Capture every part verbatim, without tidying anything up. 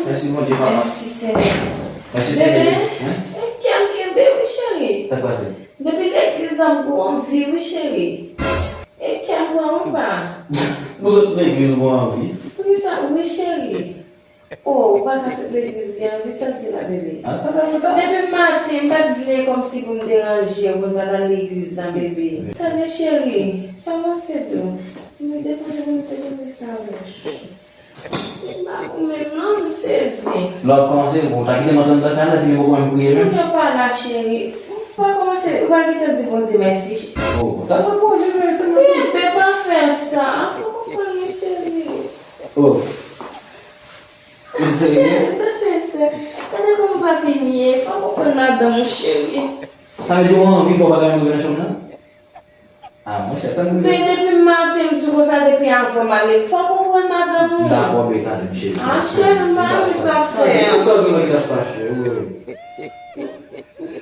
Mèsi Bondye, papa. Mèsi, Senyè. Mèsi, Senyè. Bebe, e kè m kenbe wi, cheri. Sa k pase? Depi legliz la, m gon anvi wi, cheri. E kè m pran ou pa? Pou sot legliz, ou gon anvi? Poukisa? Wi, cheri. Oh, ou pa ka sot legliz, gen anvi, sa l di la, bebe? Depi maten, m pa t vle kòmsi pou m deranje w, pou m pa t al legliz la, bebe. Tande, cheri, sa w panse tou? M depoze pou m te depoze sa avè w. M pa pou menm non, m sezi. Lè w ap kòmanse, bon, ta kite m antre anndan kay la, fini poko menm priye menm. Moun yo pa la, cheri. Ou pa kòmanse, ou pa gentan di Bondye mèsi. Oh, ta fè poze, men, ta fè poze. Bebe, pa fè sa. Fò konprann mwen, cheri. Oh. Ou serye? Cheri, tande sa. Tande kòman papi m ye. Fò konprann madanm ou, cheri. Sa vle di ou anvi fò w pa ka rive nan chanm nan? Ah, monchè, tann. Men depi maten, m di w konsa, depi avan m ale, fò w konprann madanm ou. Dakò, men tande m, cheri. Ah, cheri, m pa renmen sa w ap fè a. Ou sòt nan ki tas fache, wi, wi.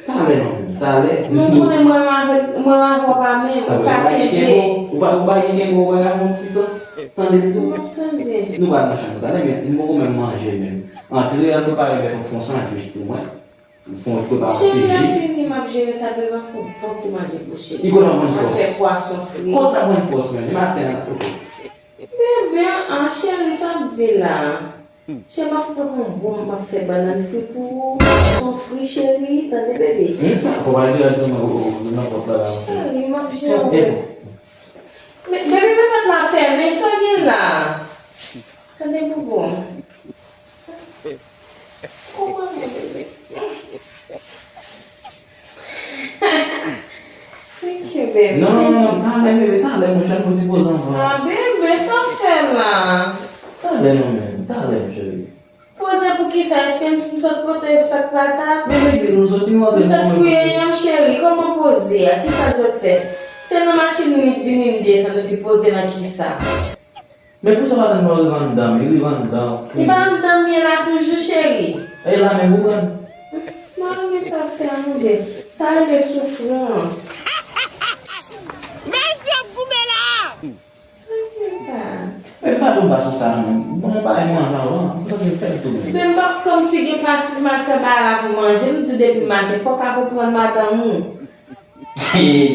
Talè, non, talè. Nou konnen mwen avèk, mwen avè w pa menm, ou ka kenbe. Ou pa, ou pa gen kenbe, ou pa gen yon ti tan. Tande m tou. M ap tande. Nou pral nan chanm nan talè, men m poko menm manje menm. Antre, al prepare mèt yon fon sandwich pou mwen. Fon prepa yon ti ji. Cheri, lè fini, m ap jere sa, bebe, fè yon bon ti manje pou cheri. Li konn ap jwenn fòs. M ap fè pwason fri. Konn ap jwenn fòs, men. E maten an, ok. Bebe, an, cheri, sa w ap di la? Cheri, m ap fè yon bon, m ap fè bannann fri pou ou. Pwason fri, cheri, tande, bebe? Hmm? Fò pa di la, di mwen, ou, ou, ou nan pòt la, la. Cheri, m ap jere. E bon. Men, bebe, men pòt la fèmen, sa w gen la? Tande pou bon. Kòman bebe? Thank you, baby. Non, non, non, talè, bebe, talè, monchè, nou ti poze anvan. Ah, bebe, sa w fè la? Talè, non, men, talè, cheri. Poze pou kisa? Èske m, m sot pote sak pata? Men, bebe, nou soti, nou antre. M sot fouye yanm, cheri, kòman poze a? Kisa l sot fè? Se nan machin li vini m desann, nou di poze nan kisa? Men poukisa w pa tann mwen rive anndan, m rive anndan. Li pa anndan m ye la toujou, cheri. E la menm ou pran. Mwen renmen sa w fè a, mon Dye. Sa rele soufrans. Mèsi ap goumen la. Sa fè pa. Men pa bon fason sa non. Bon, bagay mwen anvan, anvan. Ou santi m fè l tou menm. Men m p ap kòmsi gen pase m al fè bagay la pou manje. M di w depi maten, fò w ka konprann madanm ou.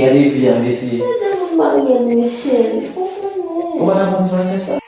Gade fi a, mesye. Gade moun marye, Michel. Ou konprann mwen. Ou pa ta fè yon ti pasyans la?